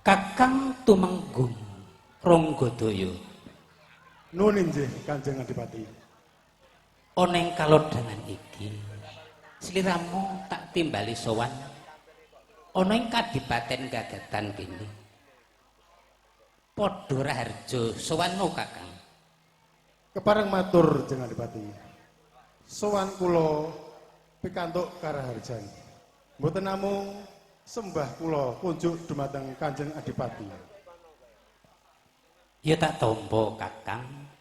Kakang Tumenggung Ronggodaya. Nuwun inggih Kanjeng Adipati. Ana ing kalodhangan iki sliramu tak timbali sowan ana ing kadipaten Gagatan kene. Padha raharja sowanmu Kakang. Kepareng matur Kanjeng Adipati. Sowan kula pikantuk karaharjan. Mboten namung sembah kula kunjuk dumateng Kanjeng Adipati. Ya tak tampa Kakang.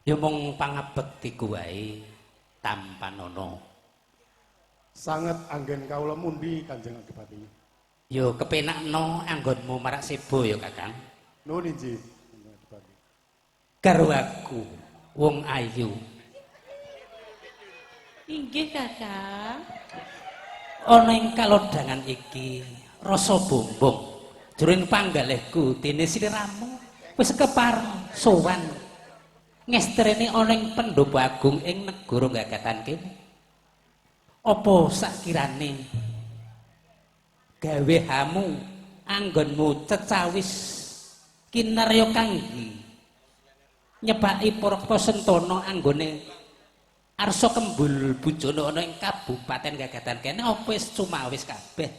Ya mung pangabektiku wae tampanana. Sanget anggen kawula mundi Kanjeng Adipati. Ya kepenakno anggonmu marak sebo ya Kakang. Nuwun inggih Kanjeng Adipati. Garwaku wong ayu. Inggih Kakang. Ana ing kalodhangan iki rasa bombong jroning panggalihku dene sliramu wis kepareng sowan ngestrene ana ing pendopo agung ing negara Gagatan kene. Apa sakirane gawe hamu anggonmu cecawis kinarya kangge nyepaki para sentana anggone arsa kembul bujana ana ing kabupaten Gagatan kene apa wis cumawis kabeh?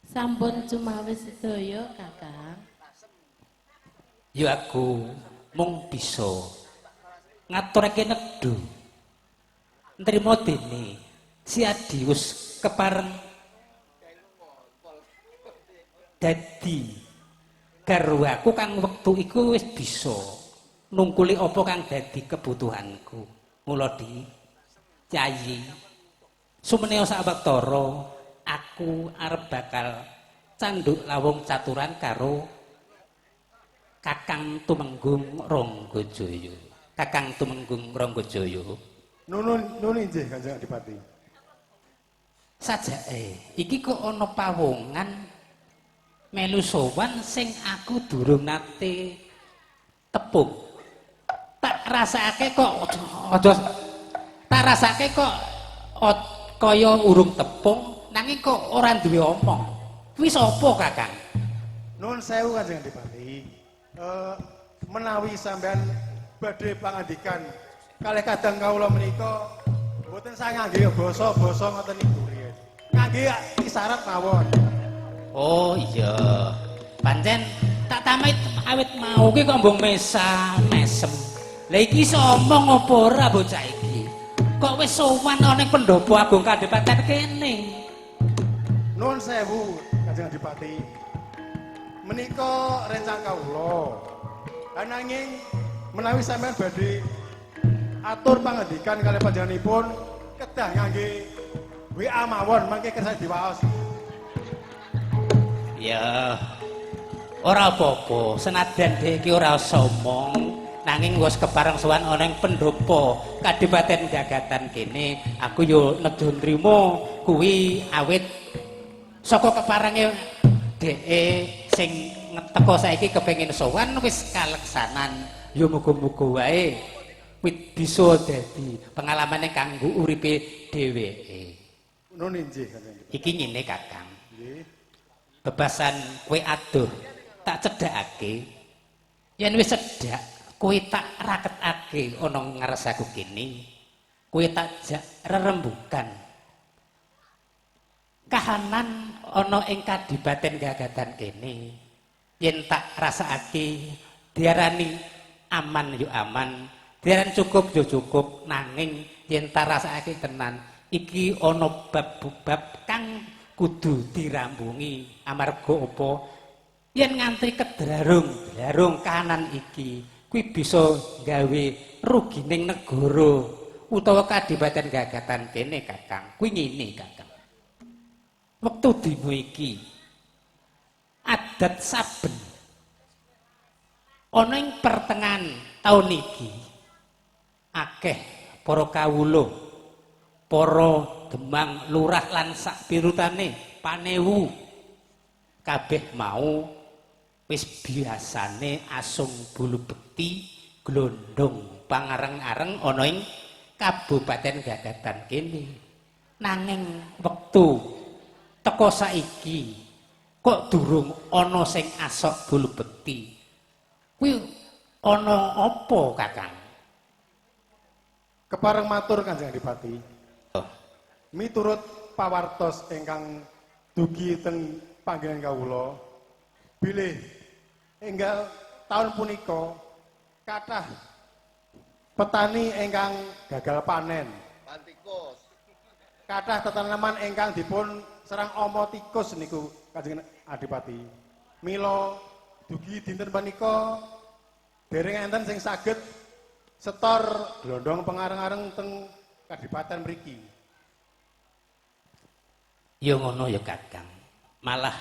Sampun cumawis sedaya Kakang. Ya aku mung bisa ngaturake nedha nrimo dene si Adi wis kepareng dadi garwaku kang wektu iku wis bisa nungkuli apa kang dadi kebutuhanku. Mula di Yayi sumeneo sawetara aku arep bakal canduk lawung caturan karo Kakang Tumenggung Ranggajaya. Kakang Tumenggung Ranggajaya. Nuwun nuwun inggih Kanjeng Adipati. Sajake iki kok ana pawongan melu sowan sing aku durung nate tepung. Tak rasakake kok aja tak rasake kok kaya urung tepung nanging kok ora duwe omong. Kuwi sapa Kakang? Nuwun sewu Kanjeng Adipati. Menawi sampean badhe pangandikan kalih kadang kawula menika mboten sah ngangge basa-basa ngoten niku riyen. Ngangge isyarat mawon. Oh iya. Pancen tak tamai awit mau ki kok mbung mesa mesem. Lah iki iso omong apa ora bocah iki? Kok wis sowan ana ing pendopo agung kadipaten kene? Nuwun sewu Kanjeng Adipati. Menika rencang kawula. Ananging menawi sampean badhe atur pangandikan kalih panjenenganipun kedah ngangge WA mawon mangke kersa diwaos. Ya. Ora apa-apa, senajan dhek iki ora somong, nanging wis kepareng sowan ana ing pendopo kadipaten Gagatan kene, aku yo nedha nrimo kuwi awit saka keparenge dheke sing teko saiki kepengin sowan wis kaleksanan. Ya muga-muga wae wit bisa dadi pengalamane kanggo uripe dheweke. Nuwun inggih Kanjeng Adipati. Iki ngene Kakang. Nggih. Bebasan kowe adoh tak cedhakake. Yen wis cedhak, kowe tak raketake ana ngaresaku kene. Kowe tak jak rerembukan. Kahanan ana ing kadipaten Gagatan kene. Yen tak rasakake diarani aman yo aman, diarani cukup yo cukup, nanging yen tak rasakake tenan iki ana bab-bab kang kudu dirambungi amarga apa yen nganti kedrarung-drarung kahanan iki kuwi bisa gawe rugining negara utawa kadipaten Gagatan kene Kakang. Kuwi ngene Kakang. Wektu dina iki adat saben ana ing pertengahan taun iki akeh para kawula, para demang lurah lan sak pirutane panewu kabeh mau wis biasane asung bulu bekti glondong pangareng-areng ana ing kabupaten Gagatan kene. Nanging wektu teko saiki Kok durung ana sing asok bulu bekti. Kuwi ana apa, Kakang? Kepareng matur Kanjeng Adipati. Oh. Miturut pawartos ingkang dugi teng panggenan kawula, bilih enggal taun punika kathah petani ingkang gagal panen. Tikus. Kathah tetanaman ingkang dipun serang ama tikus niku Kanjeng Adipati. Mila dugi dinten punika dereng enten sing saged setor glondong pengareng-areng teng kadipaten mriki. Ya ngono ya Kakang. Malah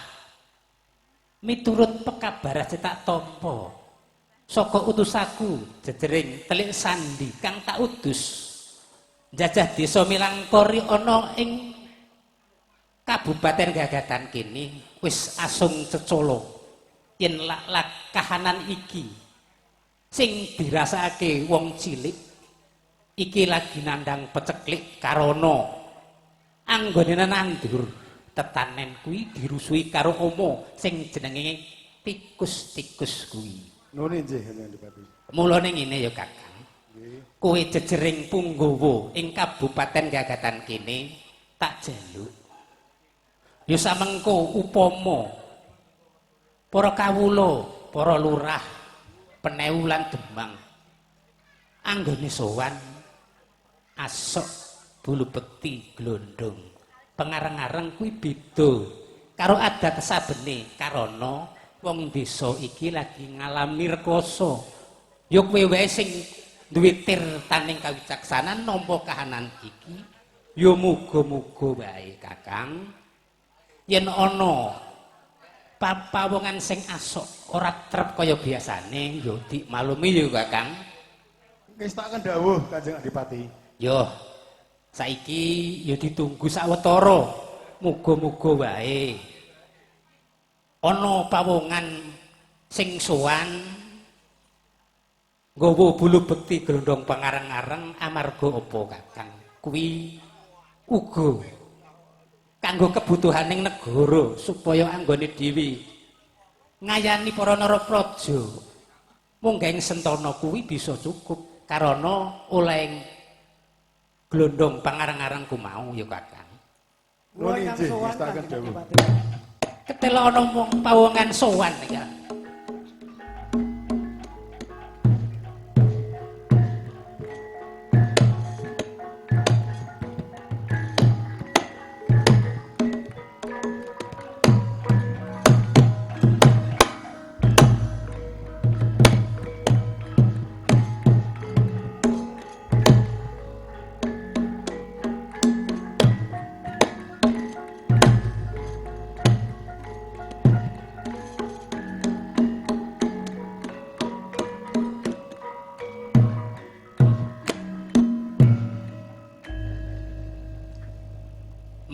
miturut pekabaran tak tampa saka utusaku jejering Telik Sandi kang tak utus njajah desa Milangkori ana ing Kabupaten Gagatan kene wis asung cecala yen lak kahanan iki sing dirasakake wong cilik iki lagi nandang peceklik karana anggone nandur tetanen kuwi dirusuhi karo omo sing jenenge tikus-tikus kuwi. Nuwun inggih Kanjeng Adipati. Mulane ngene ya Kakang. Nggih. Kowe jejering punggawa ing Kabupaten Gagatan kene tak jaluk. Ya samengko upama para kawula, para lurah, penewu lan demang anggone sowan asok bulu bekti glondong pengareng-areng kuwi beda karo adat sabene karana wong desa iki lagi ngalami rekoso. Ya kowe wae sing duwe tirtaning kawicaksanan nampa kahanan iki ya muga-muga wae Kakang yen ana papawongan sing asok ora trep kaya biasane ya dimaklumi ya Kakang. Ngestakaken dawuh Kanjeng Adipati. Yo saiki ya ditunggu sawetara muga-muga wae ana pawongan sing sowan nggawa bulu bekti glondong pangareng-areng amarga apa Kakang kuwi uga kanggo kebutuhaning negara supaya anggone dhewe ngayani para narapraja munggah ing sentana kuwi bisa cukup karana oleh glondong pangareng-areng ku mau ya Kakang. Nuwun inggih ngestakaken dawuh. Ketela ana wong pawongan sowan ya.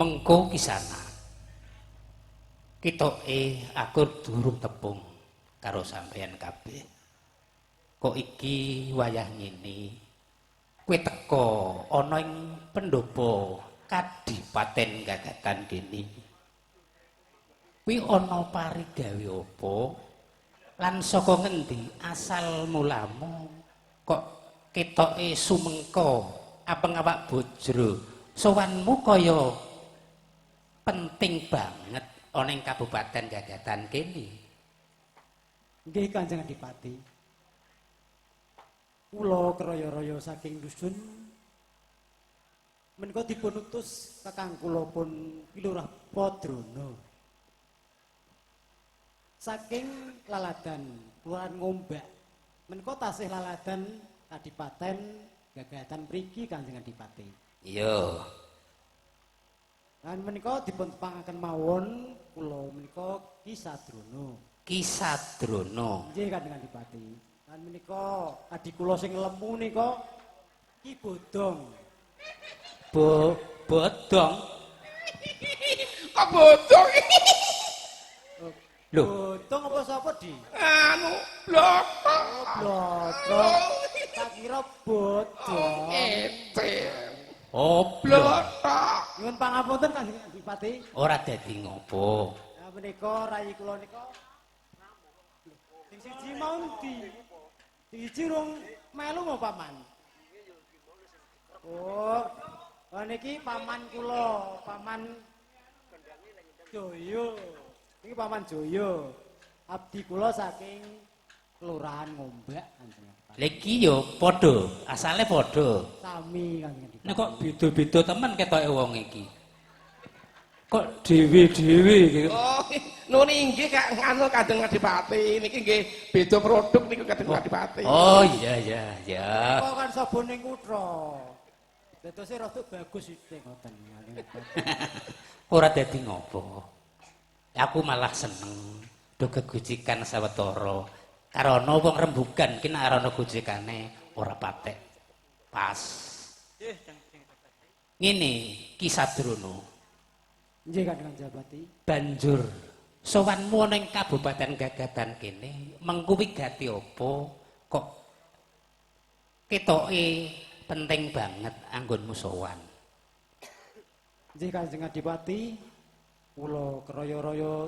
Mengko kisana ketoke aku durung tepung karo sampeyan kabeh. Kok iki wayah ngene kowe teka ana ing pendopo Kadipaten Gagatan kene. Kuwi ana parigawe apa lan saka ngendi asal mulamu kok ketoke sumengko apeng awak bojro sowanmu kaya penting banget ana ing Kabupaten Gagatan kene. Nggih Kanjeng Adipati. Kula kraya-raya saking dusun menika dipun utus kakang kula pun Ki Lurah Padrono. Saking laladan Kelurahan Ngombak menika tasih laladan Kadipaten Gagatan mriki Kanjeng Adipati. Iya. Lan menika dipun tepangaken mawon kula menika Ki Sadrono. Ki Sadrono. Nggih Kanjeng Adipati. Lan menika adi kula sing lemu nika Ki Bodong. Bodong. Kok bodong? Lho, bodong apa sapa, Di? Anu, blothok. Oh, blothok. Tak kira bodong. Ete. Oh, blothok. Nyuwun pangapunten Kanjeng Adipati. Ora dadi ngopo. Menika rayi kula nika sing siji mau ndi? Sing siji rung melu mau paman. Oh, niki paman kula, paman Joyo. Niki paman Joyo. Abdi kula saking Kelurahan Ngombak Kanjeng Adipati. Lha iki yo padha, asale padha. Sami Kanjeng Adipati. Nek kok beda-beda temen ketoke wong iki. Kok dhewe-dhewe gitu. Oh, nuwun inggih Kak nganu Kanjeng Adipati niki nggih beda produk niku Kanjeng Adipati. Oh iya iya iya. Kok kan sabun ning kutha. Dadose rada bagus sithik ngoten Kanjeng Adipati. Ora dadi ngopo. Aku malah seneng do gegujikan sawetara. Karana wong rembugan ki nek ana gojekane ora patek. Pas. Ngene Ki Sadrono. Nggih Kanjeng Adipati. Banjur sowanmu ana ing Kabupaten Gagatan kene mengku wigati apa kok ketoke penting banget anggonmu sowan. Nggih Kanjeng Adipati, kula keraya-raya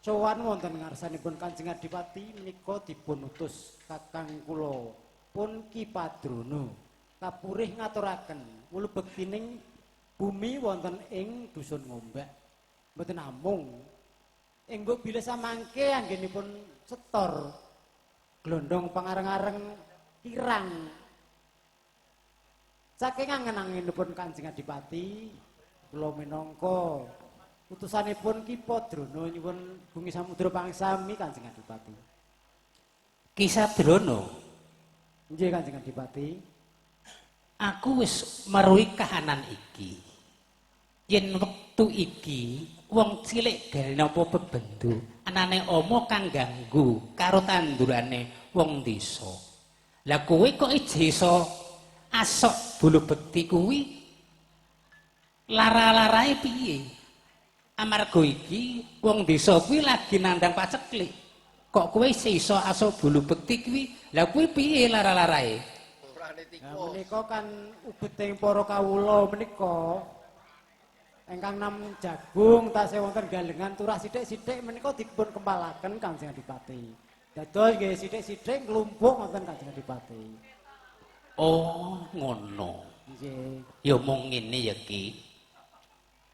sowan wonten ngarsanipun Kanjeng Adipati menika dipun utus kakang kula pun Ki Padrono kapurih ngaturaken wulu bektining bumi wonten ing dusun Ngombak. Mboten namung ing mbok bilih samangke anggenipun setor glondong pangareng-areng kirang. Saking angen-angenipun Kanjeng Adipati kula minangka utusanipun Ki Padrono nyuwun Bumi Samudra Pangsami Kanjeng Adipati. Ki Sadrono, Nggih Kanjeng Adipati. Aku wis meruhi kahanan iki. Yen wektu iki wong cilik gawe napa bebendu, anane omo kang ganggu karo tandurane wong desa. Lah kowe kok ije iso asok bulu bekti kuwi lara-larae piye? Amarga iki wong desa kuwi lagi nandang paceklik. Kok kowe isih iso asok bulu bekti kuwi? Lah kuwi piye lara-larae? Lah menika kan ubeting para kawula menika ingkang nam jagung tasih wonten galengan turah sithik-sithik menika dipun kempalaken Kanjeng Adipati. Dados nggih sithik-sithik nglumpuk wonten Kanjeng Adipati. Oh, ngono. Nggih. Ya mung ngene ya Ki.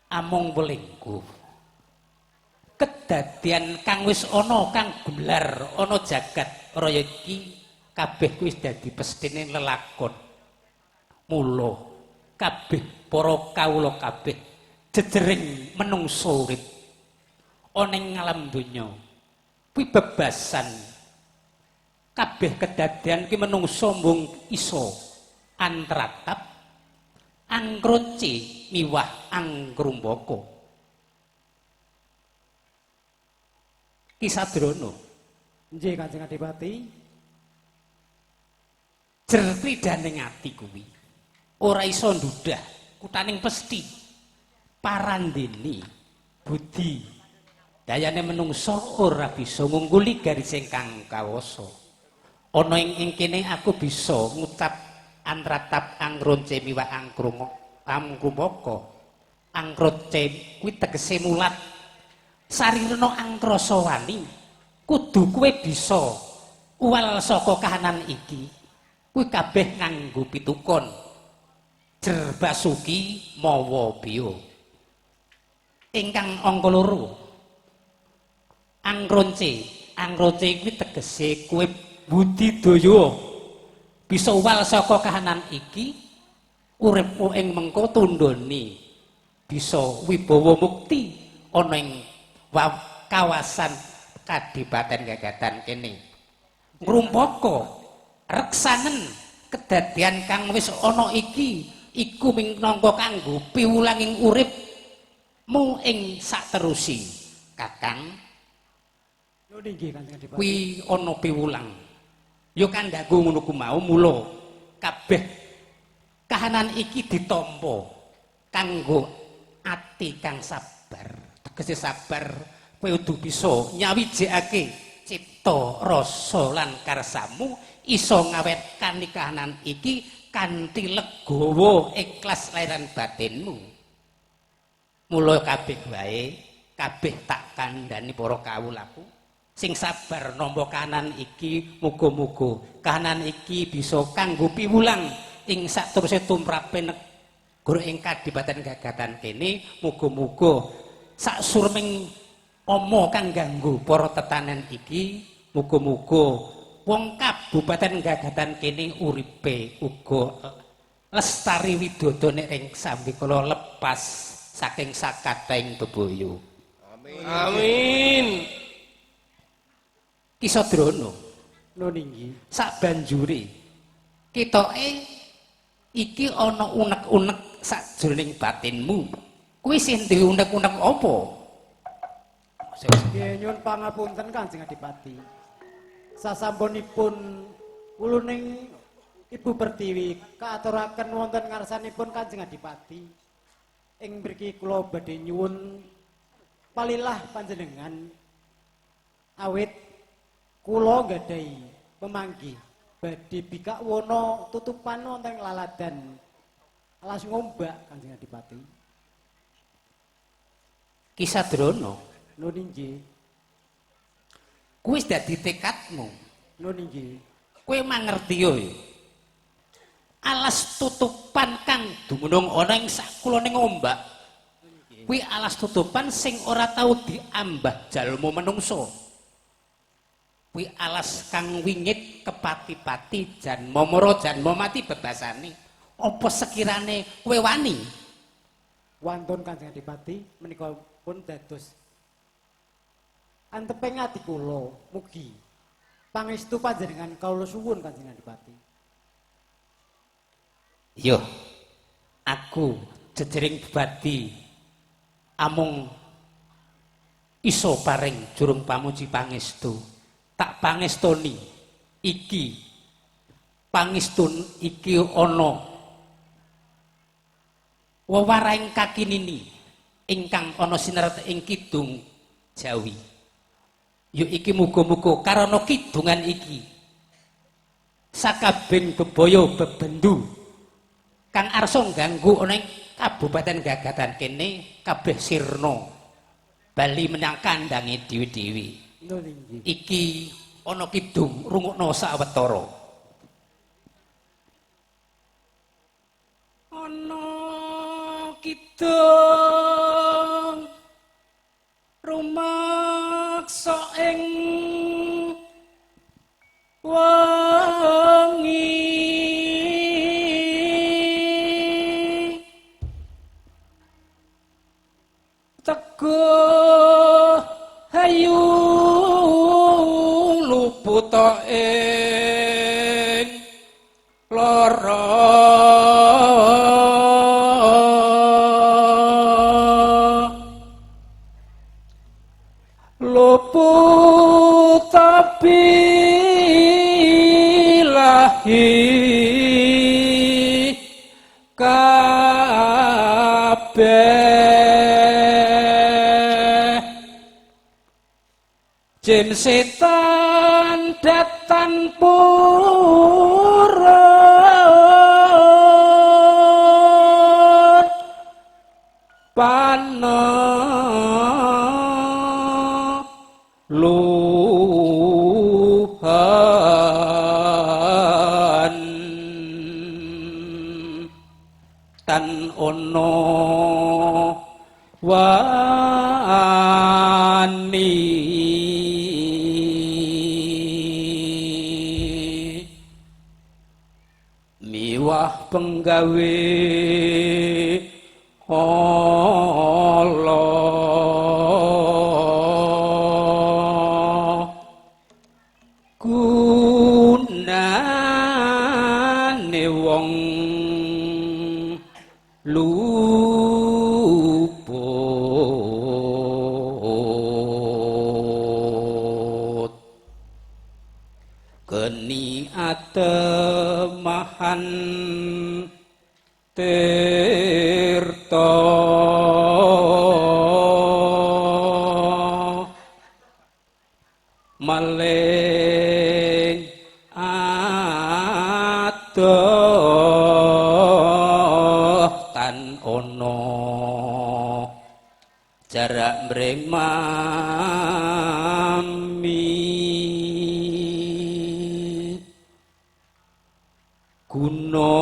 Amung welingku. Kedadian kang wis ana kang gelar ana jagat raya iki kabeh kuwi wis dadi pesthine lelakon. Mula kabeh para kawula kabeh jejering menungso urip ana ing alam donya kuwi bebasan. Kabeh kedadian ki menungso mung iso antratap angkroce miwah angkrumbaka. Ki Sadrono. Nggih Kanjeng Adipati. Jertridaning ati kuwi ora iso ndudah kutaning pesthi parandene budi dayane menungso ora bisa ngungguli garis ingkang kawasa. Ana ing kene aku bisa ngucap antratap angronce miwah angkrumaka. Angkroce kuwi tegese mulat. Sarirana angkrasa wani kudu kowe bisa uwal saka kahanan iki. Kuwi kabeh nganggo pitukon. Jer basuki mawa biya. Ingkang angka loro angronce. Angronce kuwi tegese kowe budidaya bisa uwal saka kahanan iki, uripmu ing mengko tundhone bisa wibawa mukti ana ing kawasan Kadipaten Gagatan kene. Ngrumpaka reksanen kedadian kang wis ana iki iku minangka kanggo piwulanging uripmu ing sakterusi. Kakang kuwi ana piwulang. Ya kandhaku ngono ku mau, mula kabeh kahanan iki ditampa kanggo ati kang sabar. Tegese sabar kowe kudu bisa nyawijekake cipta rasa lan karsamu iso ngawetkan kahanan iki kanthi legawa ikhlas lairan batinmu. Mula kabeh wae Kabeh tak kandhani para kawulaku sing sabar nampa kahanan iki, muga-muga kahanan iki bisa kanggo piwulang ing sakteruse tumrape negara ing kadipaten Gagatan kene. Muga-muga sak surming ama kang ganggu para tetanen iki, muga-muga wong kabupaten Gagatan kene uripe uga lestari widodo nek ing sambikala lepas saking sakateng bebaya. Amin. Amin. Kisadrana Nun inggih. Sabanjure ketoke iki ana unek-unek sajroning batinmu. Kuwi sing duwe unek-unek apa? Nggih nyuwun pangapunten Kanjeng Adipati. Sasampunipun uluning Ibu Pertiwi kaaturaken wonten ngarsanipun Kanjeng Adipati. Ing mriki kula badhe nyuwun palilah panjenengan awit kula nggadahi pemanggih badhe bikak wana tutupan wonten laladan alas ngombak Kanjeng Adipati. Kisadrana Nun inggih. Kuwi wis dadi tekadmu. Nun inggih. Kowe mangerti yo. Alas tutupan kang dumunung ana ing sakulone ngombak. Kuwi alas tutupan sing ora tau diambah jalma menungsa. Kuwi alas kang wingit kepati-pati janma mara janma mati bebasane. Apa sekirane kowe wani? Wantun Kanjeng Adipati menika pun dados anteping ati kula, mugi pangestu panjenengan kawula suwun Kanjeng Adipati. Yo, aku jejering bupati amung iso paring jurung pamuji pangestu. Tak pangestoni iki pangestun iki ana wewarahing kakinini ingkang ana sineret ing kidung Jawi. Yo iki muga-muga karana kidungan iki sakabeng bebaya bebendu kang arsa ngganggu ana ing kabupaten Gagatan kene kabeh sirna bali menyang kandange dhewe-dhewe. Iki ana kidung rungokno sawetara. Ana kidung rumaksa ing wengi teguh hayu luputa ing lara luput bilahi kabeh jin setan datan purun pana luhan tan ono wani miwah penggawe Allah gunane wong luput geni atemahan tirta maling adoh tan ono Jarak mring mami guna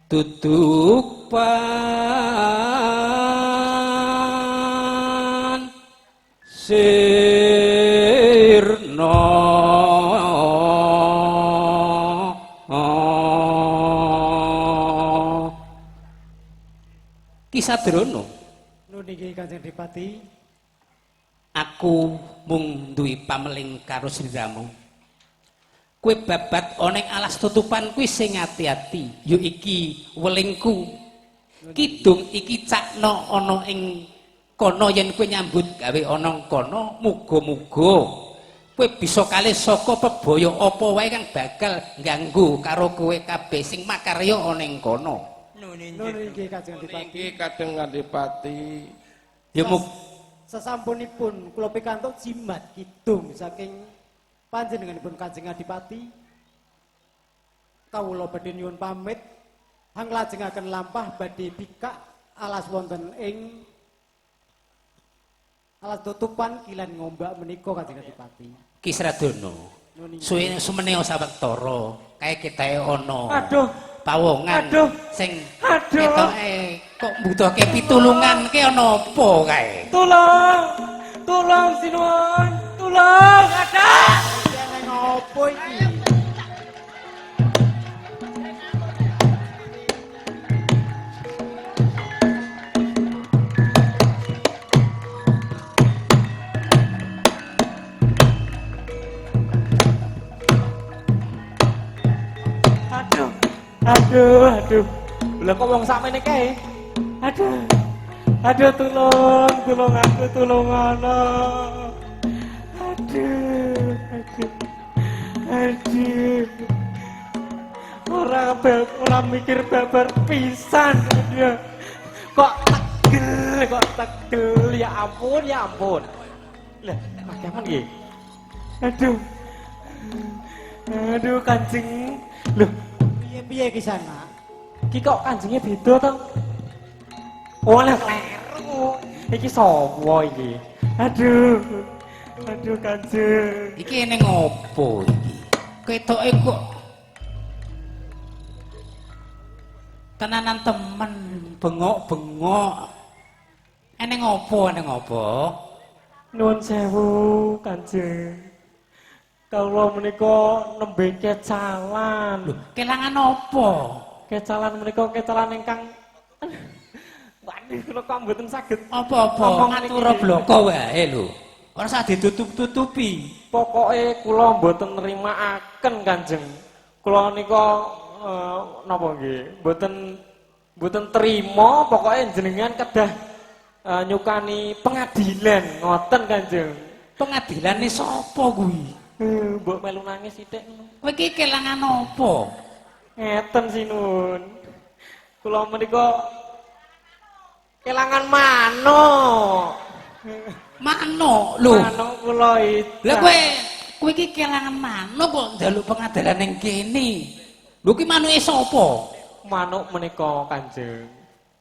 tutupan sirna. Ki Sadrono, Nun inggih Kanjeng Adipati. Aku mung duwe pameling karo sliramu. Kowe babat ana ing alas tutupan kuwi sing ati-ati, ya iki welingku. Kidung iki cakna ana ing kono yen kowe nyambut gawe ana kono, muga-muga kowe bisa kalih saka pebaya apa wae kang bakal ngganggu karo kowe kabeh sing makarya ana ing kono. Nun inggih Kanjeng Adipati. Inggih Kanjeng Adipati. Ya mug Sasampunipun kula pikantuk jimat kidung saking panjenenganipun Kanjeng Adipati, kawula badhe nyuwun pamit hang lajengaken lampah badhe bikak alas wonten ing alas tutupan kilan ngombak menika Kanjeng Adipati. Ki Sradono, suwe sumene sawetara kae ketae ana. Aduh, pawongan aduh, sing aduh. Ketoke kok mbutuhke pitulungan ke ana apa kae? Tulung, tulung sinuwun, tulung, aduh. Nang opo iki? Aduh, aduh, aduh. Lah kok wong sakmene kae? Aduh. Aduh tulung, tulung aku, tulung ana. Aduh, aduh. Aduh. Ora mikir babar pisan. Aduh. Kok tegel, ya ampun, ya ampun. Lah, bagaimana iki? Aduh. Aduh, Kanjeng. Loh, Piye-piye ki sana? iki kok kanjenge beda to? Oh, lah kleru. Iki sapa iki? Aduh. Aduh, Kanjeng. Iki ning opo iki? Ketoke kok tenanan temen bengok-bengok. Eneng opo, eneng opo? Nuwun sewu, Kanjeng. Kawula menika nembe kecalan. Lho, kelangan apa? Kecalan menika kecalan ingkang waduh, kula kok mboten saged Apa-apa ngatur niki. bloko wae lho. Ora usah ditutup-tutupi. Pokoke kula mboten nrimakaken Kanjeng. Kula nika napa nggih? Mboten trima pokoke jenengan kedah nyukani pengadilan ngoten Kanjeng. Pengadilane sapa kuwi? Mbok melu nangis sithik ngono. Kowe iki kelangan apa? Ngeten sinuwun. Kula menika kelangan manuk. Manuk lho. Manuk kula iki. Lah kowe iki kelangan manuk kok njaluk pengadilan ning kene. Lho ki manuke sapa? Manuk menika Kanjeng.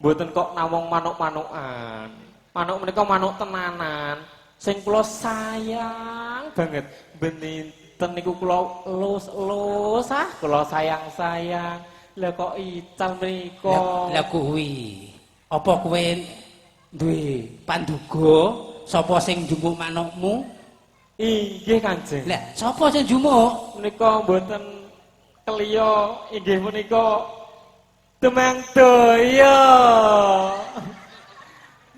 Mboten kok namung manuk-manukan. Manuk menika manuk tenanan sing kula sayang banget. Benten niku kula elus-elus ah, kula sayang-sayang. Lah kok ical menika. Lah kuwi. Apa kowe duwe panduga sapa sing njumuk manukmu? Inggih Kanjeng. Lah sapa sing njumuk? Menika mboten keliya inggih menika Demang Daya.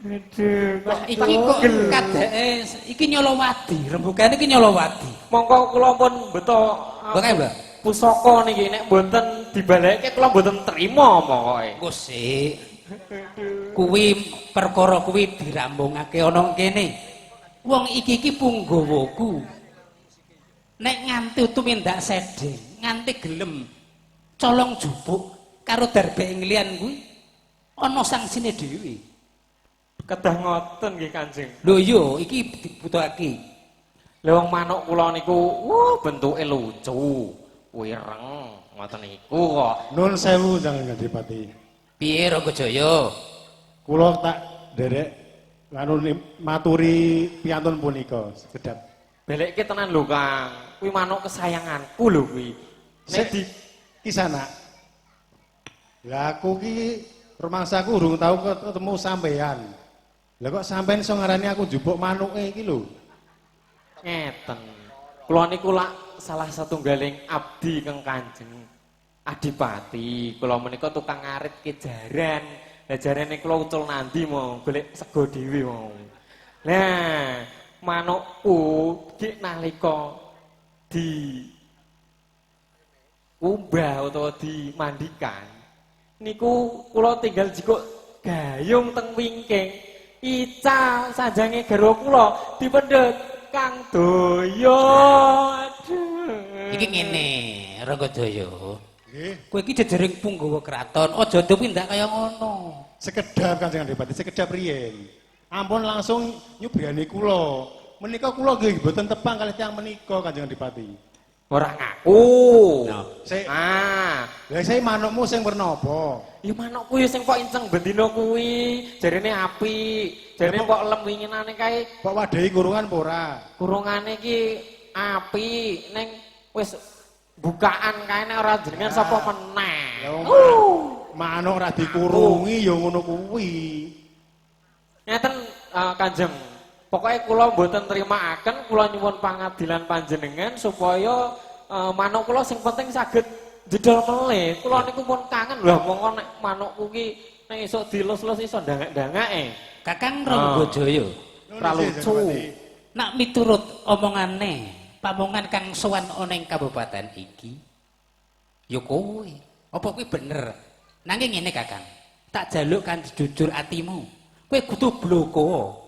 Aduh, kok Iki kok kadeke iki nyolowadi, rembugane iki nyolowadi. Mongko kula pun beto Mbok kae, Mbak. Pusaka niki nek mboten dibalekke kula mboten trima pokoke. Engko sik. Kuwi perkara kuwi dirambungake ana kene. Wong iki iki punggawaku. Nek nganti tumindak sedeng, nganti gelem colong jupuk karo darbe ing liyan kuwi ana sangsine dhewe. Kedah ngoten nggih Kanjeng. Lho iya, iki dibutuhake. Lha wong manuk kula niku bentuke lucu, wireng ngoten niku kok. Nun sewu jangan Adipati. Piye Rangga Jaya? Kula tak nderek Nganu maturi piyantun punika sekedap. Balekke tenan lho, Kang. Kuwi manuk kesayanganku lho kuwi. Nek di Kisana. Lah aku ki rumangsaku urung tau ketemu sampean. Lah kok sampean iso ngarani aku njupuk manuke iki lho. Ngeten. Kula niku lak salah satunggaling abdi keng Kanjeng Adipati. Kula menika tukang ngarit ke jaran. Lah jarane kula ucul nandi mau golek sego dhewe mau. Lah, manukku ki nalika di umbah utawa dimandikan niku kula tinggal jikuk gayung teng wingking, ical sanjange garwa kula dipendhet Kang Doyo. Aduh. Iki ngene, Ranggadaya. Nggih. Kowe iki jejering punggawa kraton, aja tumindak kaya ngono. Sekedap Kanjeng Adipati, sekedap riyen. Ampun langsung nyubrani kula. Menika kula nggih mboten tepang kalih tiyang menika Kanjeng Adipati. Ora ngaku. No. Sik. Ah, Lah saya manukmu sing werna apa? Ya manukku ya sing kok inceng bendina kuwi, jarene apik, jarene kok lem winginane kae. Kok wadahi kurungan apa ora? Kurungane iki apik ning wis bukaan kae nek ora jenengan sapa meneh. Lah manuk ora dikurungi ya ngono kuwi. Ngeten Kanjeng. Pokoke kula mboten trimakaken, kula nyuwun pangadilan panjenengan supaya manuk kula sing penting saged jedol melih. Kula niku pun kangen lho mongko nek manukku ki nek esuk dilus-lus iso ndangak-ndangake. Kakang Ranggajaya, Ora lucu. Nak miturut omongane pamongan kang sowan ana ing kabupaten iki, ya kowe. Apa kuwi bener? Nanging ngene Kakang, tak jaluk kan jujur atimu. Kowe kudu bloko.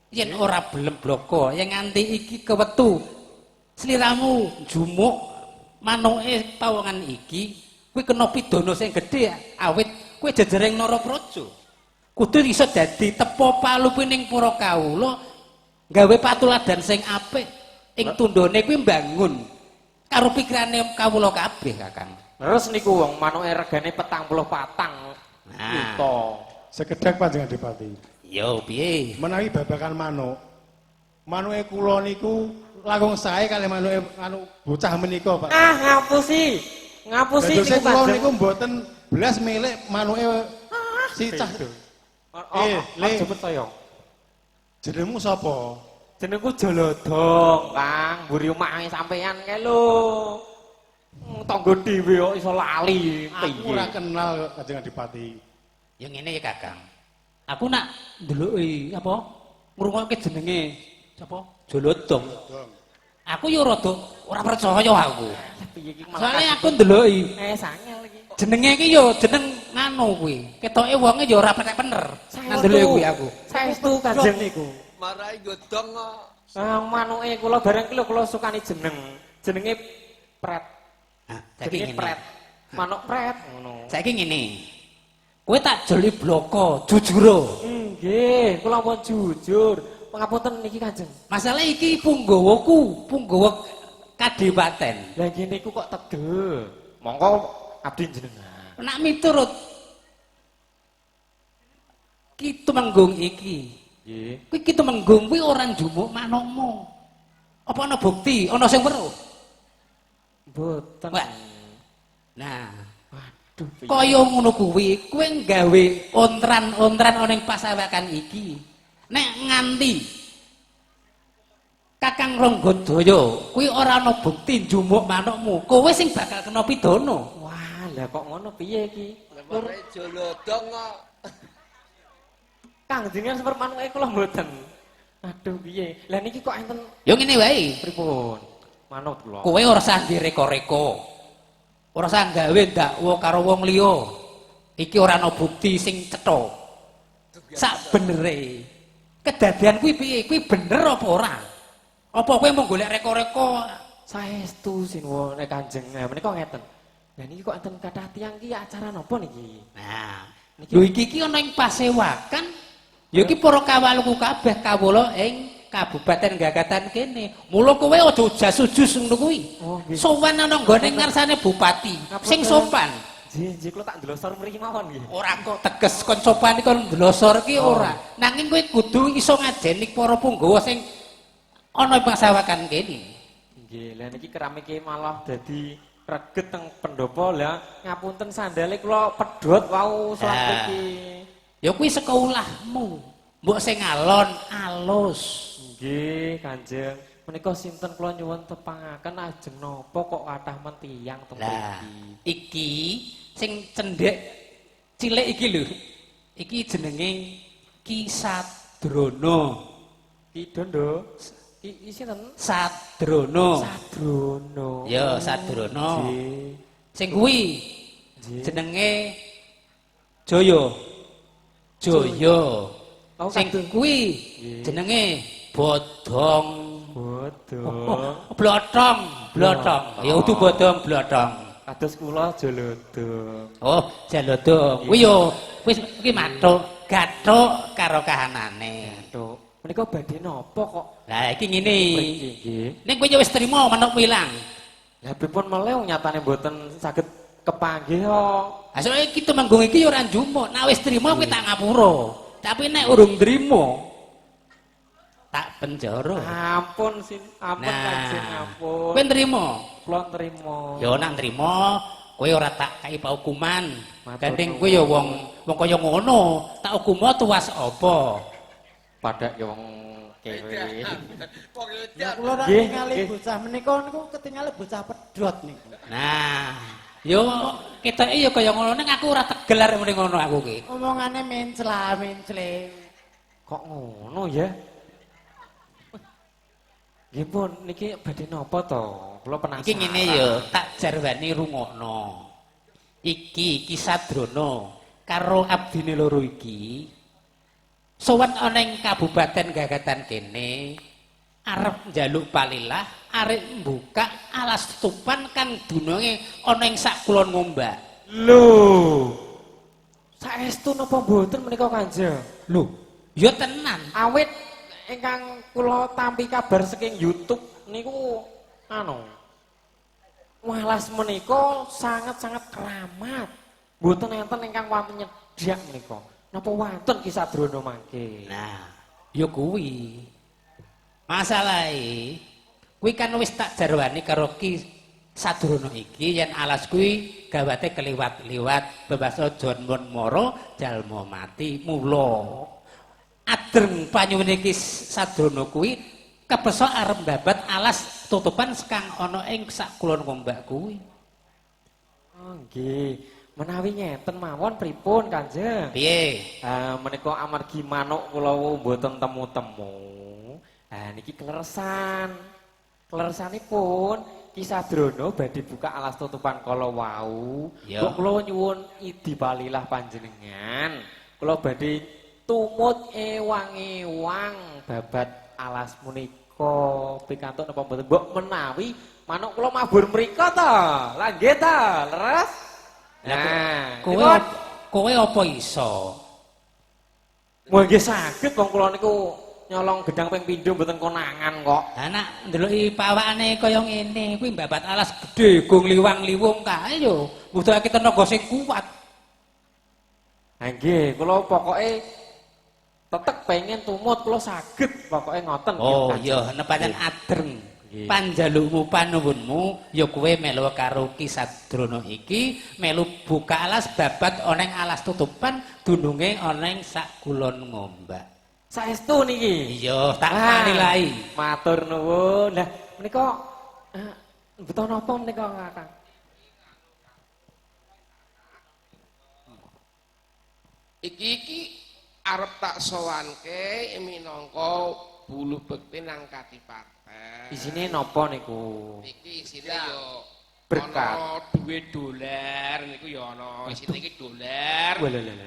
Yen ora belem bloko, yen nganti iki kewetu sliramu jumuk manuke pawongan iki, kuwi kena pidana sing gedhe awit kowe jejering Narapraja. Kudu iso dadi tepa palupining para kawula gawe patuladan sing apik ing tundhone kuwi mbangun karo pikirane kawula kabeh Kakang. Terus niku wong manuke regane 44 Nah. juta. Sekedhak Panjenengan Adipati. Yo piye? Menawi babagan manuk, manuke kula niku langkung sae kalih manuke anu bocah menika, Pak. Ah, ngapusi. Ngapusi Dadose niku kula Kanjeng. niku mboten blas milik manuke si cah. Oh, Eh, Le. aja percaya. Jenengmu sapa? Jenengku Jolodong, Kang. Mburi omahe sampean kae lho. Tangga dhewe kok iso lali. Aku ora kenal kok Kanjeng Adipati. Ya ngene ya Kakang. Aku nak ndeloki apa ngrungokke jenenge sapa? Jolodong. Aku yo rada ora percaya aku. Piye iki malah Soale aku ndeloki sangel iki. Jenenge iki yo jeneng nganu kuwi. Ketoke wonge yo ora penek bener. Nang ndeloki kuwi aku. Saestu Kanjeng niku. Marai godhong kok. Ah, manuke kula bareng ki lho kula sukani jeneng. Jenenge Pret. Nah, saiki Jenenge ngene. Pret. Manuk Pret ngono. Saiki ngene. Kowe tak joli bloko, jujur. Nggih, kula pun jujur. Pangapunten niki Kanjeng. Masalah iki punggawaku, punggawa kadipaten. Lah ngene iku kok tegel. Monggo abdi jenengan. Nak miturut Ki Tumenggung iki. Nggih. Kuwi Ki Tumenggung kuwi ora njumuk manukmu. Apa ana bukti? Ana sing weruh? Mboten. Wah. Nah, Waduh. Piye? kaya ngono kuwi, kowe nggawe ontran-ontran ana ing pasawakan iki. Nek nganti Kakang Ranggadaya kuwi ora ana bukti njumuk manukmu, kowe sing bakal kena pidana. Wah, lah kok ngono piye iki? Lah marai jolodong kok. Kang jenengan seper manuke kula mboten. Aduh piye? Lah niki kok enten Ya ngene wae. pripun? Manut kula. Kowe ora usah direka-reka. Ora usah gawe dakwa karo wong liya. Iki ora ana bukti sing cetha. Sak benere. Kedadian kuwi piye? Kuwi bener apa ora? Apa kowe mau golek reka-reka? Saestu sinuwun nek Kanjeng. Nah menika ngeten. Lah niki kok enten kathah tiyang ki acara napa niki? Nah, Niki- lho iki iki ana ing pasewakan. Ya iki para kawaluku kabeh kawula ing Kabupaten Gagatan kene. Mula kowe aja jas-ujus ngono kuwi. Oh, nggih. Sowan ana nggone ngarsane bupati, sing sopan. Nggih, nggih kula tak ndlosor mriki mawon nggih. Ora kok teges kon sopane kon ndlosor ki ora. Nanging kowe kudu iso ngajeni para punggawa sing ana ing pasawakan kene. Nggih, lha niki keramike malah dadi reget teng pendopo lah. Ngapunten sandale kula pedhot wau salat mriki. Ya kuwi saka ulahmu. Mbok sing alon alus. Nggih, Kanjeng. Menika sinten kula nyuwun tepangaken ajeng napa kok kathah men tiyang teng Lah, mriki. iki sing cendhek cilik iki lho. Iki jenenge Ki Sadrono. Ki Dondo. Ki sinten? Sadrono. Sadrono. Ya, Sadrono. Nggih. Sing kuwi jenenge Jaya. Jaya. Oh, Sing kuwi jenenge Bodong. Bodong. Blotong, blotong. Ya udu bodong, blotong. Kados kula Jolodong. Oh, Jalodong. Kuwi yo wis iki mathuk, gathuk karo kahanane. Gathuk. Menika badhe napa kok? Lah iki ngene. Mriki nggih. Ning kowe yo wis trimo manuk ilang. Lah pripun meleh wong nyatane mboten saged kepanggih kok. Lah soalnya iki Tumenggung iki yo ora njumuk. Nek wis trimo kowe tak ngapura. Tapi nek urung trimo tak penjara. Ampun sin, ampun Kanjeng, ampun. Kowe nrimo? Kula nrimo. Ya nek nrimo, kowe ora tak kai paukuman. Matur Gandeng kowe ya wong wong kaya ngono, tak hukumo tuwas apa? Padake wong kere. Wong Lah edan. kula rak Nggih, ningali nggih. bocah menika niku ketingale bocah pedhot niku. Nah, yo ketoke ya kaya ngono ning aku ora tegel arep muni ngono aku ki. Omongane mencla mencle. Kok ngono ya? Nggih pun niki badhe napa to? Kula penasaran. Iki ngene ya, tak jarwani rungokno. Iki Ki Sadrono karo abdine loro iki sowan ana ing kabupaten Gagatan kene arep njaluk palilah, arep mbuka alas tutupan kang dununge ana ing sak kulon Ngombak. Lho. Saestu napa mboten menika Kanjeng? Lho, ya tenan. Awit ingkang kula tampi kabar saking YouTube niku anu walas menika sangat-sangat keramat. Mboten enten ingkang wonten nyedhak menika. Napa wonten Ki Sadrono mangke? Nah, ya kuwi. Masalahe kuwi kan wis tak jarwani karo Ki Sadrono iki yen alas kuwi gawate keliwat-liwat bebasa jon mon mara jalma mati mula. Adreng panyuwune Ki Sadrono kuwi kepeksa arep mbabat alas tutupan kang ana ing sak kulon Ngombak kuwi. Oh nggih. Menawi ngeten mawon pripun Kanjeng? Piye? Menika amargi manuk kula mboten temu-temu. Ha niki kleresan. Kleresanipun Ki Sadrono badhe buka alas tutupan kala wau. Ya. Mbok kula nyuwun idi palilah panjenengan. Kula badhe tumut ewang-ewang babat alas menika pikantuk napa mboten? Mbok menawi manuk kula mabur mriko to. Lah nggih to, leres? Nah, Kowe kowe apa iso? Wah nggih saged wong kula niku nyolong gedang ping pindho mboten konangan kok. Lah nek ndeloki pawakane kaya ngene kuwi mbabat alas gedhe gong liwang-liwung kae yo butuhake tenaga sing kuat. Ha nggih, kula pokoke tetek pengen tumut kula saged pokoke ngoten. Oh iya, nepaten adreng. Nggih. Panjalukmu panuwunmu ya kowe melu karo Ki Sadrono iki melu buka alas babat ana ing alas tutupan dununge ana ing sak kulon Ngombak. Saestu niki. Iya, tak palilahi. Matur nuwun. Lah menika beto napa menika Kakang? Iki iki arep tak sowanke minangka bulu bekti nang kadipaten. Isine napa niku? Iki isine ya Berkat. ana duit dolar niku ya ana isine iki dolar.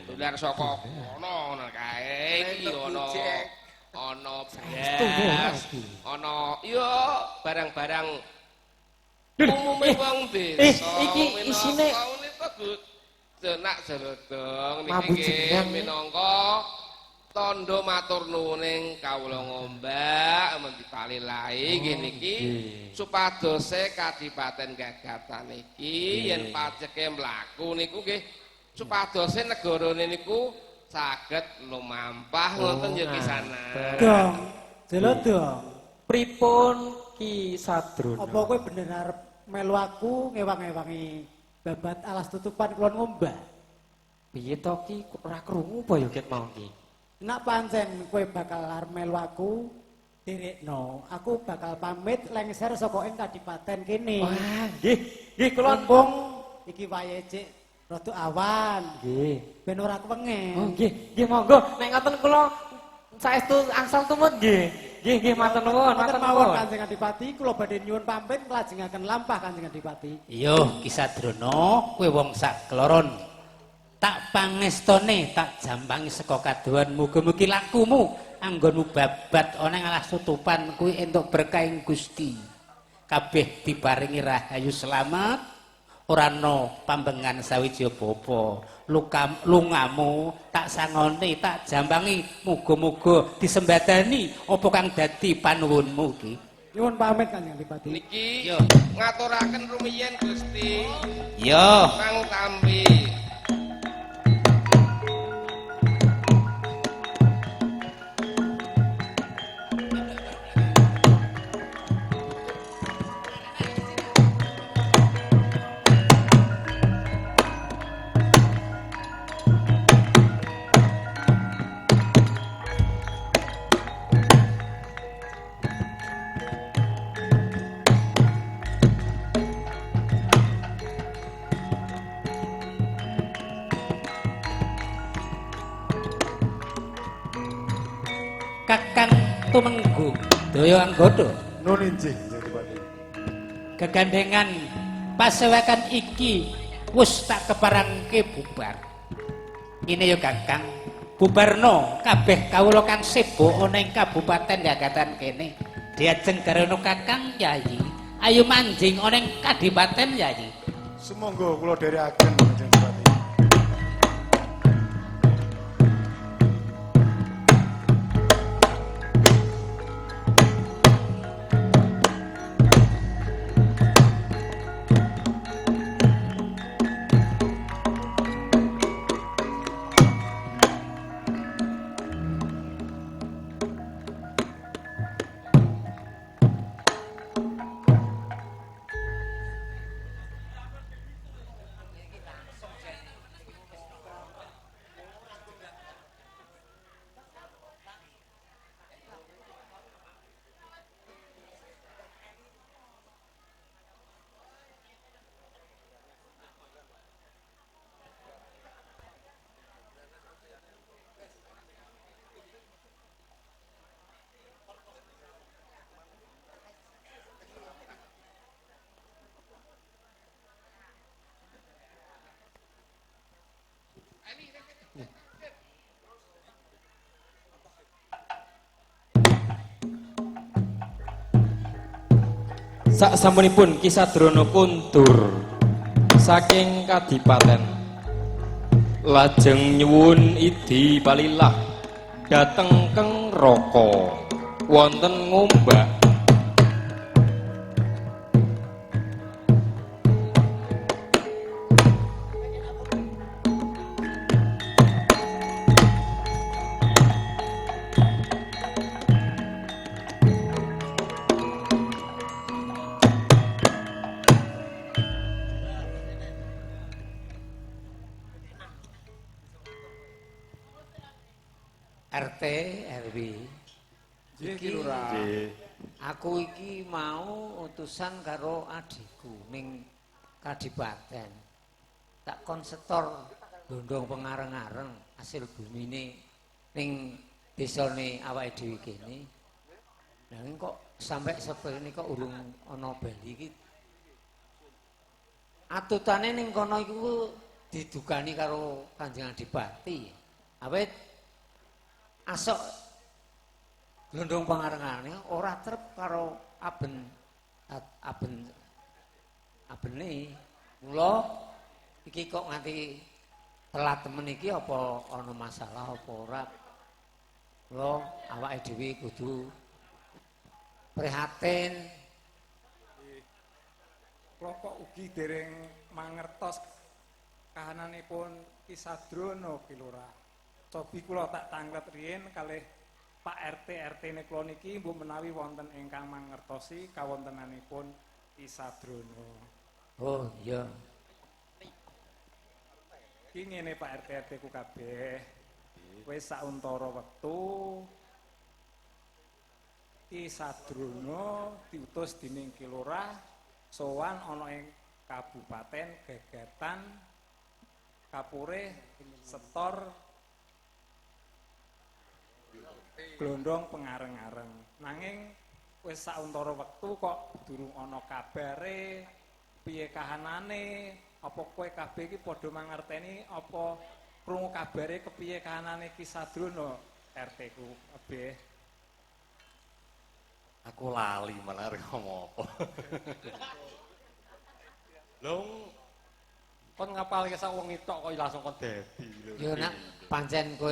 Dolar saka kono ngono kae iki ya ana ana beras, ana ya barang-barang umume wong desa. Iki isine menika jenak jelodong niki minangka Tandha matur nuwuning kawula ngombak men dipalilahi nggih niki supadose kadipaten Gagatan iki yen pajeke mlaku niku nggih supadose negarane niku saged lumampah ngoten ya Kisana. Dong, jelodong. Pripun Ki Sadrono? Apa kowe bener arep melu aku ngewang-ewangi babat alas tutupan kulon ngombak? Piye to Ki ora krungu apa ya ket mau ki? Nek pancen kowe bakal arep melu aku, direkno, aku bakal pamit lengser saka ing kadipaten kene. Wah, nggih, nggih kula mumpung iki wayahe cek rada awan. Nggih. Ben ora kewengen. Oh nggih, nggih monggo. Nek ngoten kula saestu angsal tumut nggih. Nggih, nggih matur nuwun, matur nuwun Kanjeng Adipati, kula badhe nyuwun pamit nglajengaken lampah Kanjeng Adipati. Yo Ki Sadrono, kowe wong sak kloron. Tak pangestone, tak jampangi saka kadohan, muga-mugi lakumu anggonmu babat ana ing alas tutupan kuwi entuk berkahing Gusti. Kabeh diparingi rahayu selamat, ora ana pambengan sawiji apa-apa. Lungamu tak sangone, tak jampangi, muga-muga disembadani apa kang dadi panuwunmu iki. Nyuwun pamit Kanjeng Adipati. Niki ngaturaken rumiyin Gusti. Yo. Kang tampi. Kakang Tumenggung Daya Anggada nun injih Adipati. Gegandengan pasewakan iki wis tak keparangke bubar. Ngene ya Kakang, bubarno kabeh kawula kang sibuk ana ing kabupaten Gagatan kene. Diajeng garana Kakang Yayi, ayo manjing ana ing kadipaten Yayi. Sumangga kula dherekaken Kanjeng Adipati. Sak sampunipun Ki Sadrono kundur saking kadipaten lajeng nyuwun idi palilah dhateng Keng Raka wonten Ngombak. RT RW. Iki aku iki mau utusan karo adikku ning kadipaten. Tak kon setor gondong pengareng-areng hasil bumine ning desane awake dhewe kene. Nanging kok sampai sepene kok urung ana bali iki. Atutane ning kono iku didukani karo Kanjeng Adipati. Awit asok glondong pangarengane ora trep karo aben aben abene. Mula iki kok nganti telat temen iki apa ana masalah apa ora? Mula awake dhewe kudu prihatin. Kula kok ugi dereng mangertos kahananipun Ki Sadrono Ki Lurah. Cobi kula tak tanglet riyin kalih Pak RT RT-ne kula niki mbok menawi wonten ingkang mangertosi kawontenanipun Ki Sadrono. Oh iya. Ki ngene Pak RT RT ku kabeh. Wis sauntara wektu Ki Sadrono diutus dening Ki Lurah sowan ana ing Kabupaten Gegatan kapurih setor glondong pengareng-areng. Nanging wis sauntara wektu kok durung ana kabare, piye kahanane, apa kowe kabeh iki padha mangerteni apa krungu kabare kepiye kahanane Ki Sadrono RT ku kabeh. Aku lali malah arep ngomong apa. Lho kon ngapalke sak wengi tok kok langsung kon dadi lho. Ya nak pancen kowe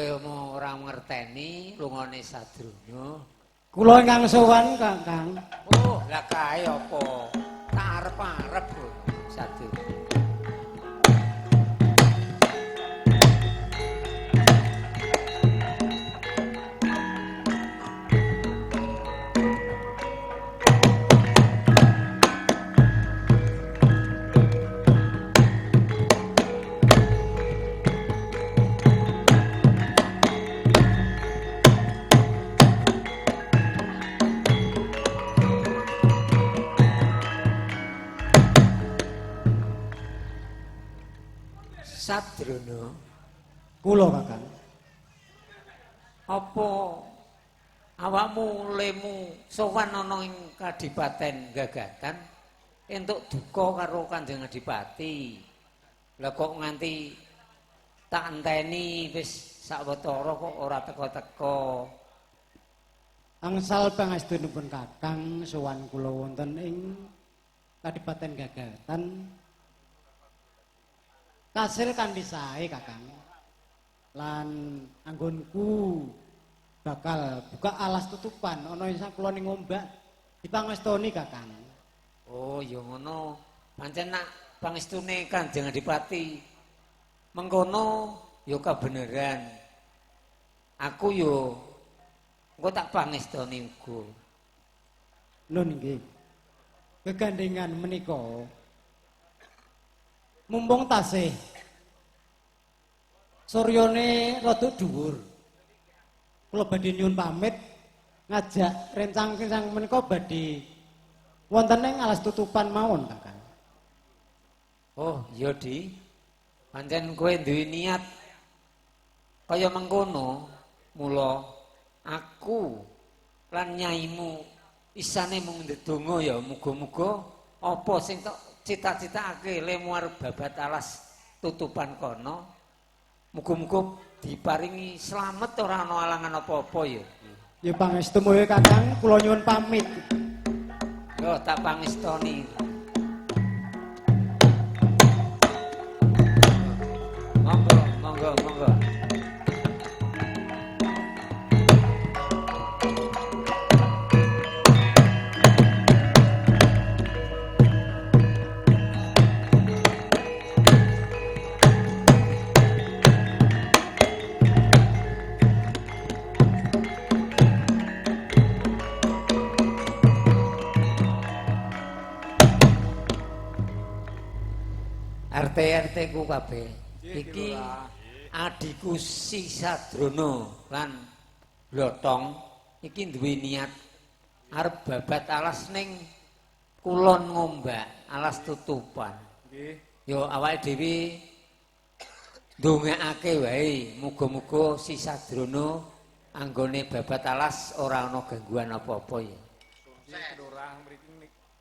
ora ngerteni lungane Sadrono. Kula ingkang sowan Kakang. Oh, lah kae apa? Tak arep-arep Sadrono. Sadrono, kula Kakang. Apa awakmu lemu sowan ana ing Kadipaten Gagatan entuk duka karo Kanjeng Adipati. Lah kok nganti tak enteni wis sawetara kok ora teka-teka. Angsal pangestunipun Kakang sowan kula wonten ing Kadipaten Gagatan. Kasil kanthi sae Kakang. Lan anggonku bakal buka alas tutupan ana ing sakulone ngombak dipangestoni Kakang. Oh ya ngono. Pancen nak pangestune Kanjeng Adipati mengkono ya kabeneran. Aku yo engko tak pangestoni uga. Nun nggih. Kegandengan menika mumpung tasih suryane rada dhuwur. Kula badhe nyuwun pamit ngajak rencang-rencang menika badhe wonten ing alas tutupan mawon Kakang. Oh, iya Di. Pancen kowe duwe niat kaya mengkono, mula aku lan nyaimu isane mung ndedonga ya muga-muga apa sing tok cita-citakake lemu arep babat alas tutupan kono muga-muga diparingi slamet ora ana alangan apa-apa ya. Ya pangestu moyo Kakang, kula nyuwun pamit. Yo tak pangestoni. Monggo, monggo, monggo. RT ku kabeh. Iki adhiku Si Sadrono lan Blotong iki duwe niat arep babat alas ning kulon ngombak, alas tutupan. Nggih. Yo awake dhewe ndongakake wae muga-muga Si Sadrono anggone babat alas ora ana gangguan apa-apa ya. Nggih, Lurah mriki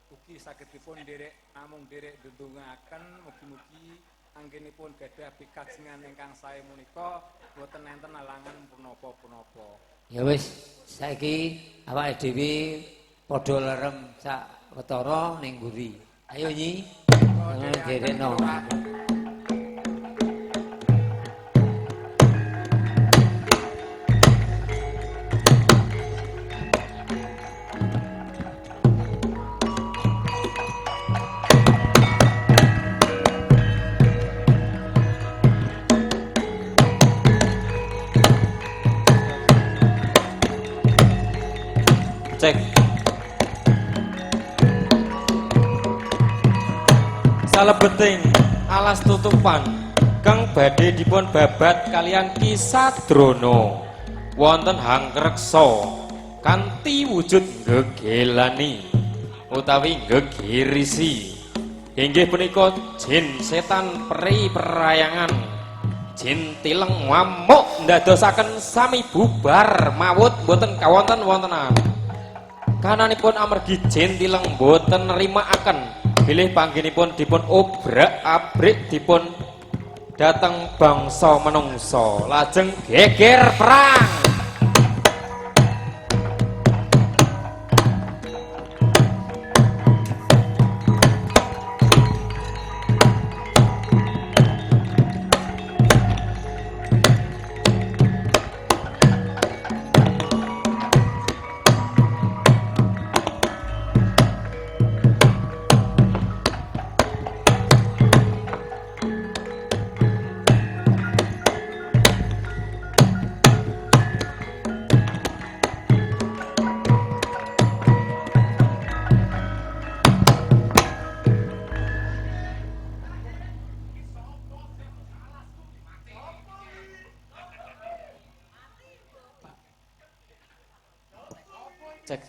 ugi saged dipun nderek namung nderek ndedongaaken mugi-mugi anggenipun gadah pikajengan ingkang sae menika boten enten alangan punapa-punapa. Ya wis, saiki awake dhewe padha lerem sak wetara ning mburi. Ayo Nyi. Nderekno. Cek. Salebeting alas tutupan kang badhe dipun babat kalian Ki Sadrono wonten hangreksa kanthi wujud gegelani utawi gegerisi. Inggih punika jin setan peri perayangan jin tileng ngamuk ndadosaken sami bubar mawut mboten kawonten wontenan. Kananipun amargi jin tileng mboten nrimakaken bilih panggenipun dipun obrak-abrik dipun dhateng bangsa menungsa lajeng geger perang. Cek.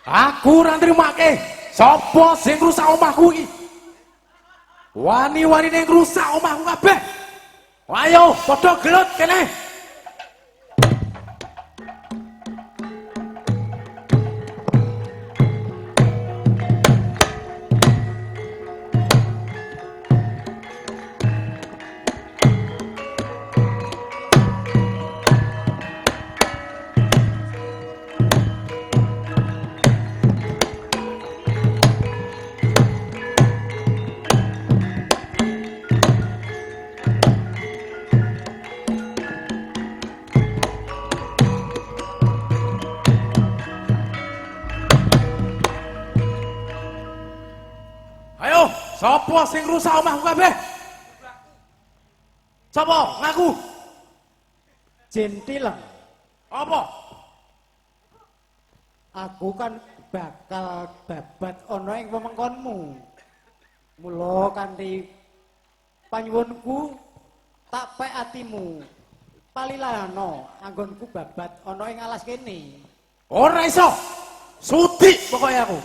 Aku ora nrimake. Sapa sing ngrusak omahku iki? Wani-wanine ngrusak omahku kabeh. Ayo padha gelut kene. Sopo sing rusak omahku kabeh? Sopo ngaku? Jin tileng. Apa? Aku kan bakal babat ana ing wewengkonmu. Mula kanthi panyuwunku tak pek atimu. Palilano anggonku babat ana ing alas kene. Ora iso. Sudi pokoke aku.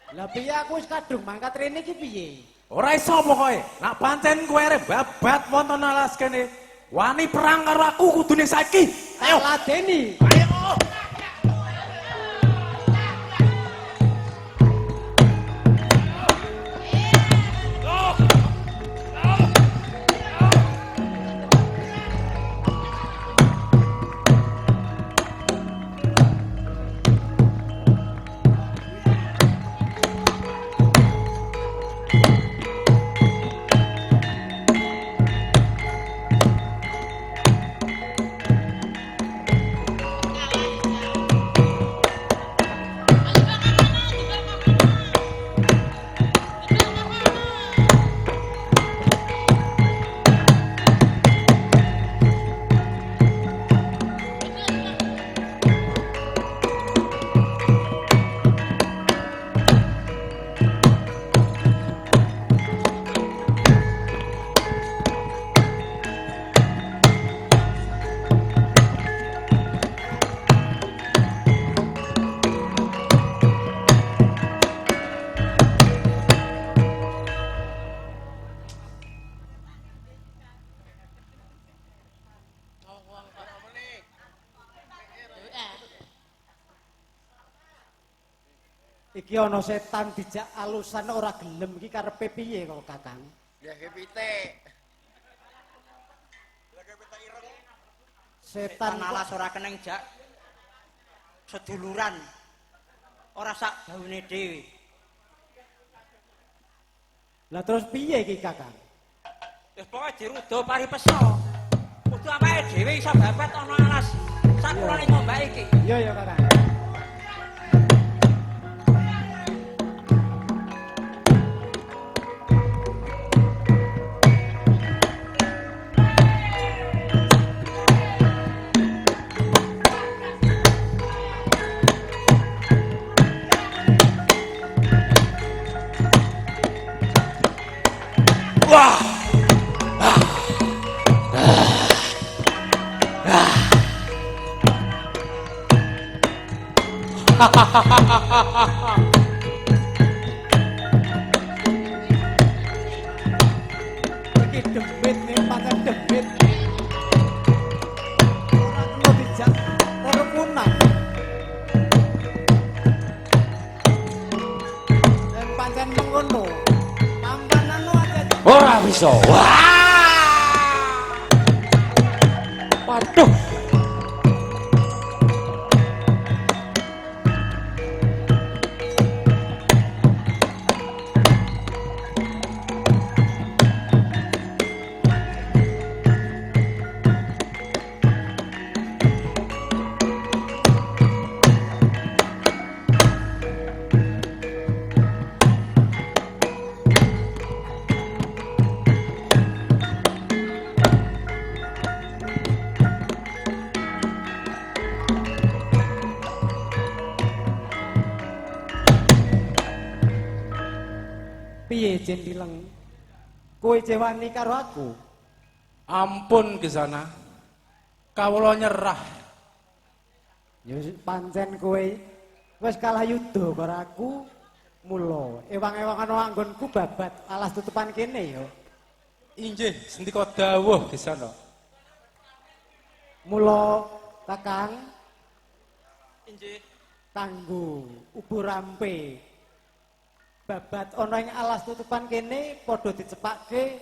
Lah piye aku wis kadung mangkat rene iki piye? Ora iso pokoke. Nek pancen kowe arep babat wonten alas kene, wani perang karo aku kudune saiki. Ayo ladeni. Ayo. Iki ana setan dijak alusan ora gelem iki karepe piye kok Kakang? Lha pitik. Setan alas ora keneng jak. Seduluran. Ora sak baune dhewe. Lah terus piye iki Kakang? Wis pokoke dirudo paripeso. Kudu awake dhewe iso babat ana alas sakurane ngombak iki. Iya ya Kakang. Wah. Ah. Ah. Ah. Iki demit nih, pancen demit. Ora kena dijak rerukunan. Dan pancen mengono. Pampanano aja. Ora bisa. Wah. Waduh. Piye Jentileng? Kowe cewani karo aku? Ampun Kisana. Kawula nyerah. Ya pancen kowe wis kalah yuda karo aku. Mula ewang-ewangan anggonku babat alas tutupan kene ya. Inggih, sendika dawuh Kisana. Mula Kakang. Inggih. Kanggo ubo rampe babat ana ing alas tutupan kene padha dicepake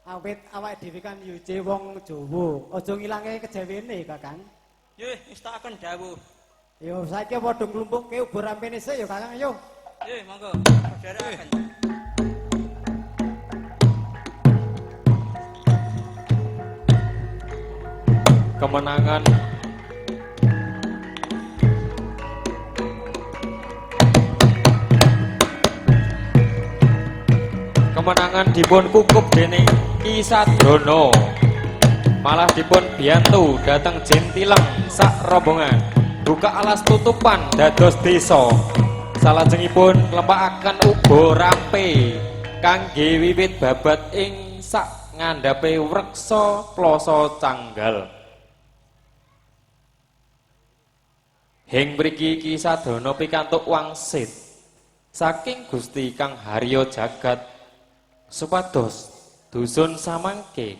awit awake dhewe kan yo wong Jawa. Aja ngilange kejawene, Kakang. Nggih, ngestakaken dawuh. Yo saiki padha nglumpukke ubo rampene sik yo, Kakang, yo. Nggih, monggo. Dherekaken. Kemenangan Kemenangan dipun kukup dening Ki Sadrana. Malah dipun biyantu dhateng Jentileng sak rombongan. Buka alas tutupan dados desa. Salajengipun nglempakaken ubo rampe kangge wiwit babat ing sak ngandhape wreksa plasa canggal. Hing mriki Ki Sadrana pikantuk wangsit saking Gusti Kang Harya Jagat supados dusun samangke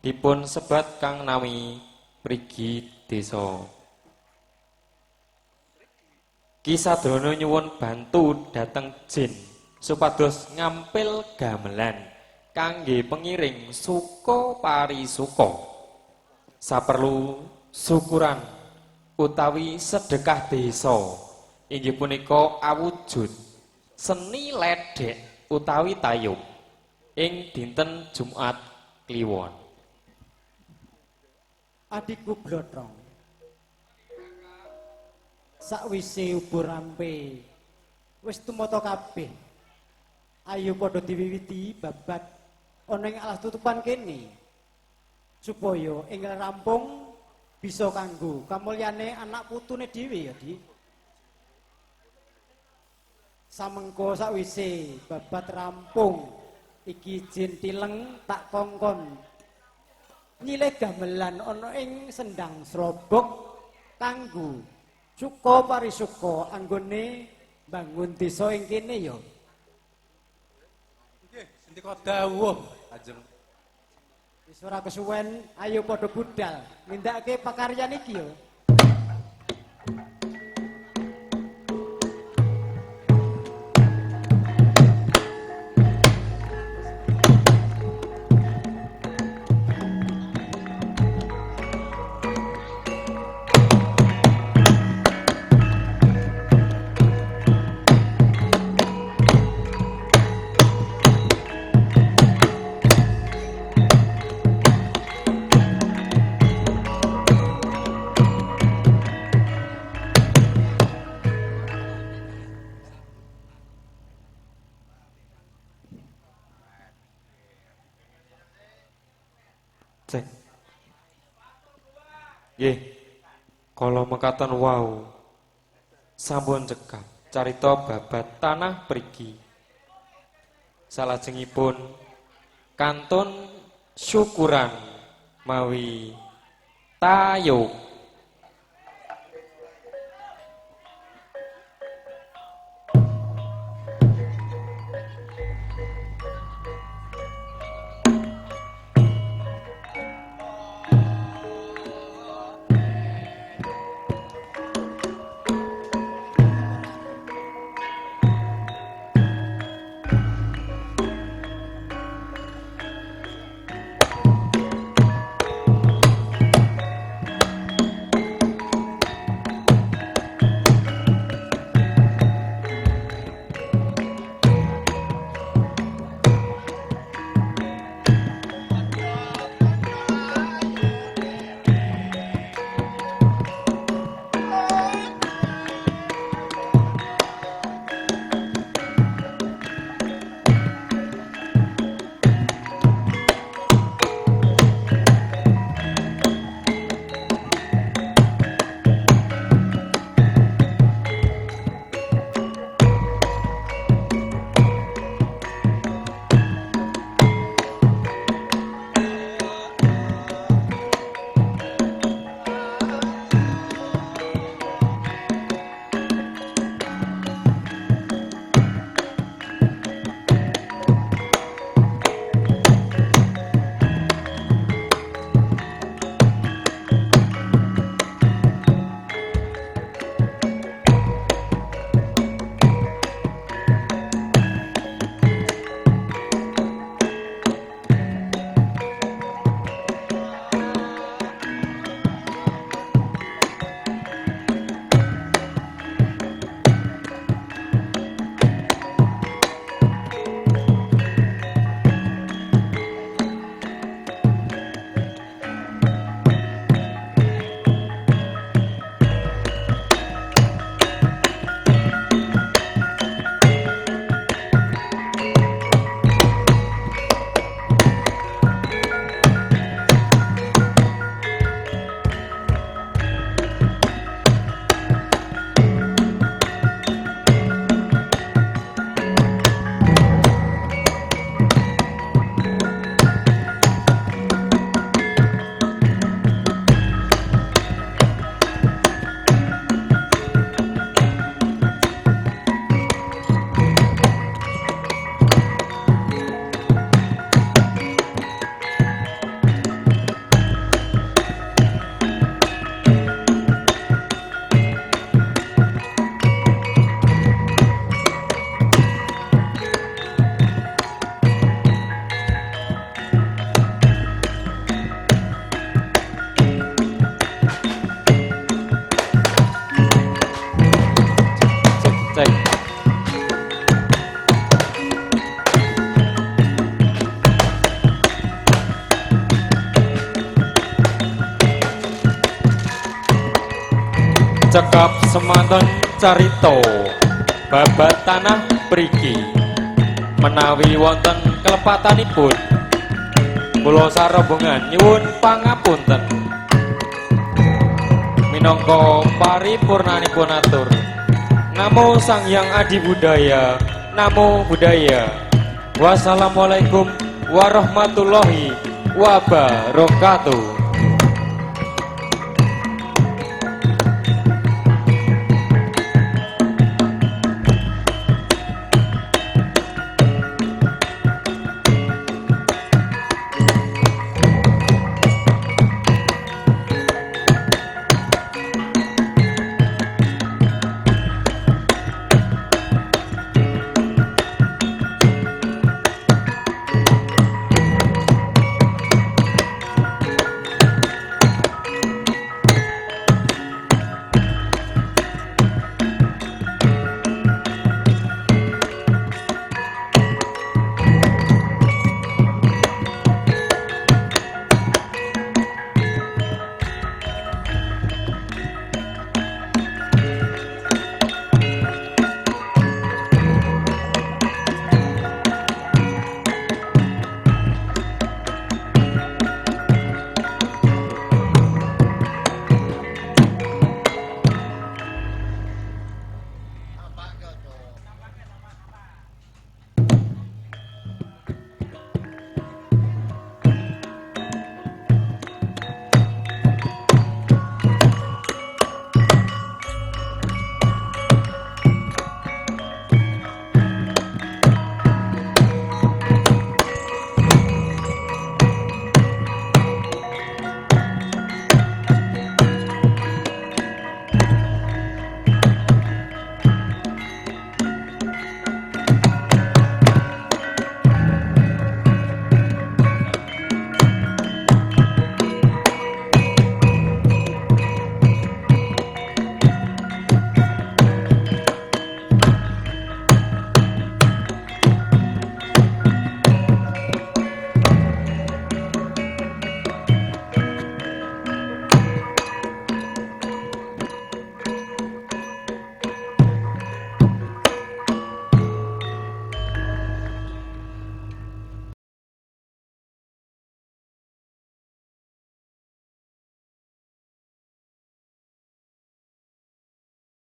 dipun sebat kang nami Prigi Desa. Ki Sadrana nyuwun bantu dhateng jin supados ngampil gamelan kangge pengiring suka parisuka. Saperlu syukuran utawi sedekah desa inggih punika awujud seni ledhek utawi tayub ing dinten Jumat Kliwon. Adikku Blotong. Sakwise ubo rampe wis tumata kabeh. Ayo padha diwiwiti babat ana ing alas tutupan kene. Supaya enggal rampung bisa kanggo kamulyane anak putune dhewe ya, Di. Samengko sakwise babat rampung iki Jentileng tak kongkon nyilih gamelan ana ing sendang Srobok kanggo suka parisuka anggone bangun desa ing kene ya. Nggih, sendika dawuh, Kanjeng. Wis ora kesuwen, ayo padha budal nindakake pakaryan iki ya. Cek. Nggih. Kala mekaten wau sampun cekap carita babat tanah Prigi. Salajengipun Kantun syukuran mawi tayub. Cekap semanten carita babat tanah mriki menawi wonten kelepatanipun kula sarombongan nyuwun pangapunten minangka paripurnanipun atur. Namo Sang Hyang Adi Budaya, namo budaya. Wassalamualaikum warahmatullahi wabarakatuh.